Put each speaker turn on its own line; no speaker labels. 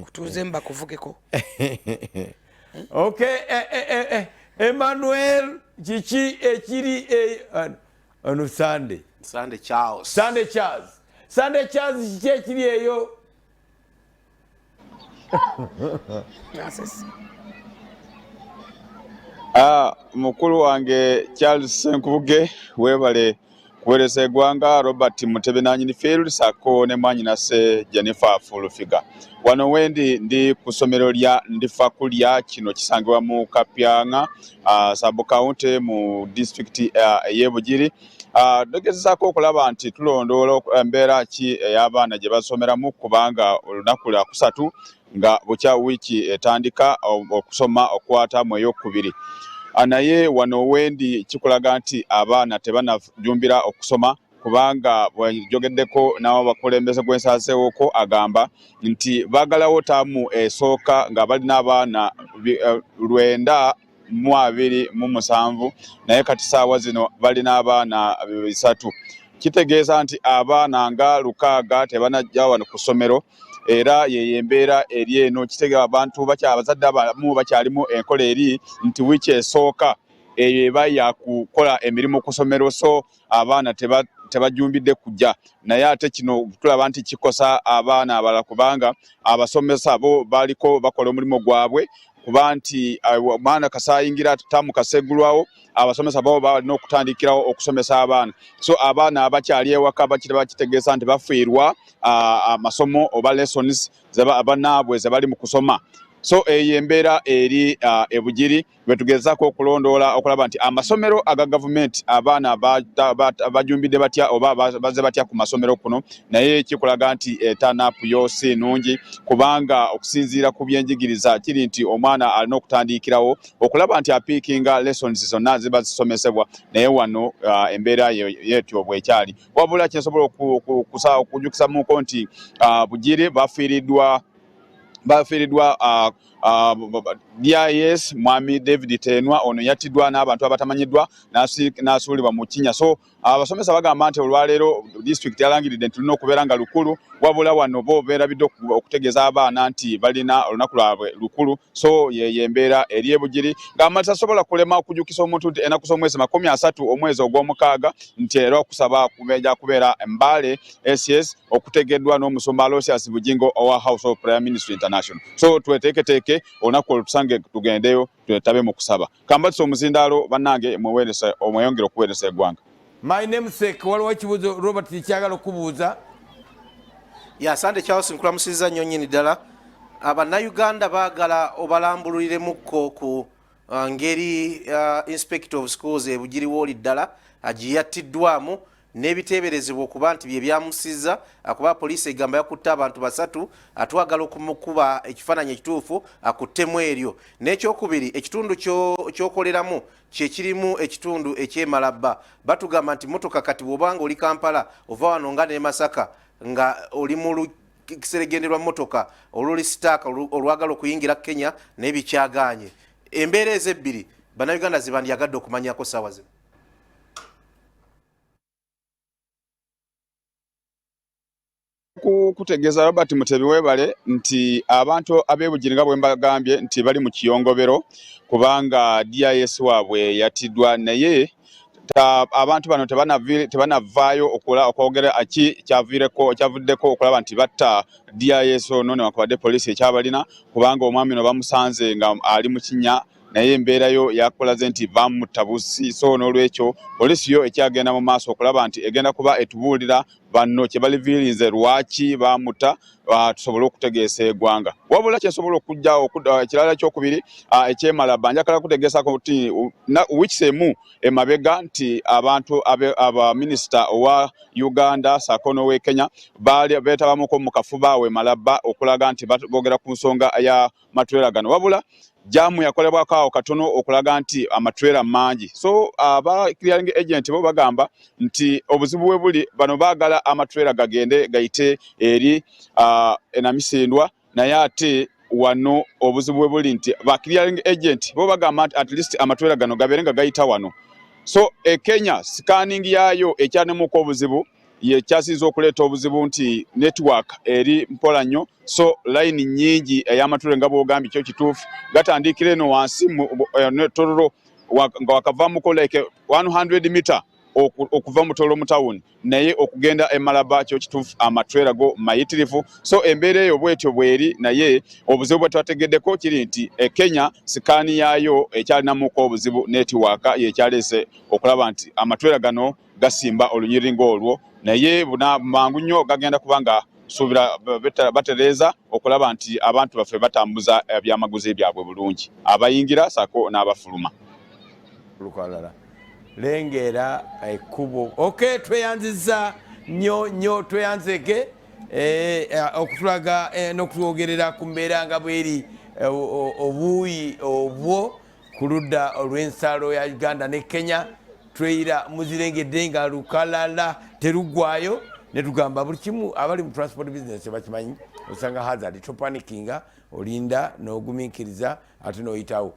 Kutuuze mbakuvugeko.
Okay, Emmanuel, kiki ekiri ono Sunday?
Sunday Charles.
Sunday Charles. Sunday Charles, kiki ekiri eyo?
Ah, mukulu wange Charles Senkubuge, webale kuweereza eggwanga. Robert Mutebe nanyini field sako ne mwanyinase Jennifer Fulufiga. Wano wendi ndi ku ssomero lya Ndifakulya, kino kisangibwa mu Kapyanga sub county mu district ey'e Bugiri. Tugezezaako okulaba nti tulondoola embeera ki ey'abaana gye basomeramu, kubanga olunaku lwa kusatu nga bukya wiiki etandika okusoma okwata mu eyokubiri. Naye wano wendi kikulaga nti abaana tebanajumbira okusoma, kubanga bwejogeddeko n'abo bakulembeze gwensazeewoko agamba nti baagalawo taamu esooka nga balina abaana 927, naye kati saawa zino balina abaana 300. Kitegeeza nti abaana nga 600 tebanajja wano ku ssomero, era yeyo embeera eri eno. Kitegeeza abantu abazadde abamu bakyalimu enkola eri nti wiiki esooka eyo eba yakukola emirimu ku ssomero, so abaana tebajumbidde kujja. Naye ate kino tulaba nti kikosa abaana abalala, kubanga abasomesa bo baliko bakola omulimu gwabwe, kuba nti omwana kasayingira tamu kaseggulwawo, abasomesa bo balina okutandikirawo okusomesa abaana. So abaana abakyali ewaka bakira bakitegeeza nti bafiirwa amasomo oba lessons bannaabwe ze bali mu kusoma. So eyo embeera eri ebugiri bwetugezaako okulondoola okulaba nti amasomero aga gavumenti abaana bajumbidde batya oba bazze batya ku masomero kuno. Naye kikulaga nti etanapu yo si nnungi, kubanga okusinziira ku byenjigiriza kiri nti omwana alina okutandikirawo okulaba nti apiikinga lessons zonna ziba zisomesebwa, naye wano embeera yetyo bwekyali. Wabula kyensobola okujukisamuko nti Bugiri bafiiriddwa DIS Mwami David Tenwa. Ono yattiddwa n'abantu abatamanyiddwa n'asuulibwa mu kinnya. So abasomesa bagamba nti olwaleero district yalangiridde nti lulina okubeera nga lukulu, wabula wano bo beerabidde okutegeeza abaana nti balina olunaku lwabwe lukulu. So yeyo embeera eri ebugiri. Ng'amalisa tasobola kulema okujukisa omuntu nti enaku z'omwezi 30 omwezi ogw'omukaaga nti era okusaba kubeja kubeera Mbale SS, okutegeddwa n'omusumba Aloysius Bugingo owa House of Prayer Ministry International. So tweteeketeeke olunaku olwo tusange tugendeyo twetabe mu kusaba. Kambatisa omuzindaalo, bannange, mweweeresa omweyongere okuweeresa eggwanga.
My namesake, waliwo ekibuuzo Robert kyagala okubuuza.
Ya, asante Charles, nkulamusizza nnyo nnyini ddala. Abannayuganda baagala obalambululiremuko ku ngeri inspector of schools ebugiri wooli ddala gye yattiddwamu n'ebiteeberezebwa okuba nti bye byamusizza, kuba poliisi egamba yakutte abantu basatu. Atwagala okumukuba ekifaananyi ekituufu akuttemu eryo. N'ekyokubiri, ekitundu ky'okoleramu kyekirimu ekitundu ekyemalabba, batugamba nti motoka kati bw'obanga oli Kampala ova wano nga ne Masaka nga oli mu luseregende lwa motoka oluli sitaaka olwagala okuyingira Kenya, naye bikyagaanye. Embeera ezebbiri Bannayuganda zebandyagadde okumanyako saawa zino.
Kutegeeza Robert Mutebi, webale, nti abantu ab'ebugiri nga bwe mbagambye nti bali mu kiyongobero kubanga DIS waabwe yatiddwa, naye abantu bano tebanavaayo okwogera ki kyaviireko kyavuddeko okulaba nti batta DIS ono, newankubadde poliisi ekyabalina, kubanga omwami ono bamusanze nga ali mu kinnya, naye embeera yo yakulaze nti bamutta busi. So n'olwekyo poliisi yo ekyagenda mu maaso okulaba nti egenda kuba etubuulira banno kye baliviirinze lwaki bamutta, tusobole okutegeesa eggwanga. Wabula kyensobola okujja ekirala kyokubiri ekyemalaba, njagala kutegeesako nti wiiki emu emabega nti abantu abaminisita owa Uganda saako n'owe Kenya baali beetabamuko mu kafuba we Malaba okulaga nti boogera ku nsonga ya matwera gano, wabula jaamu yakolebwako awo katono okulaga nti amatwera mangi. So aba clearing agent bo bagamba nti obuzibu bwe buli bano baagala amatwera gagende gayite eri enamisindwa, naye ate wano obuzibu bwe buli nti ba clearing agent bo bagamba nti at least amatwera gano gabeere nga gayita wano. So e Kenya scanning yaayo ekyanemuko obuzibu. Yekyasinza okuleeta obuzibu nti network eri mpola nnyo, so line nnyingi ey'amatulere nga bwogambye kyo kituufu, gatandikira eno wansi mu Tororo nga wakavamuko like 100 meter okuva mu Tororo mu town, naye okugenda e Malaba kyo kituufu amatrera go mayitirivu. So embeera eyo bwetyo bweri, naye obuzibu bwe twategeddeko kiri nti e Kenya scan yaayo ekyalinamuko obuzibu, network yekyaleese okulaba nti amatrera gano gasimba olunyiriri ng'olwo, naye mangu nnyo gagenda kuba nga suubira batereeza okulaba nti abantu baffe batambuza ebyamaguzi byabwe bulungi, abayingira sako n'abafuluma.
Lukalala lengera ekkubo. Ok, tweyanziza nnyo nnyo, tweyanzege okutulaga n'okutwogerera ku mbeera nga bweri obuuyi obwo ku ludda olw'ensalo ya Uganda ne Kenya. Trailer muzirengedde nga lukalala teruggwayo, netugamba buli kimu abali mu transport business bakimanyi, osanga hazard, topanikinga, olinda n'ogumiikiriza ate n'oyitawo.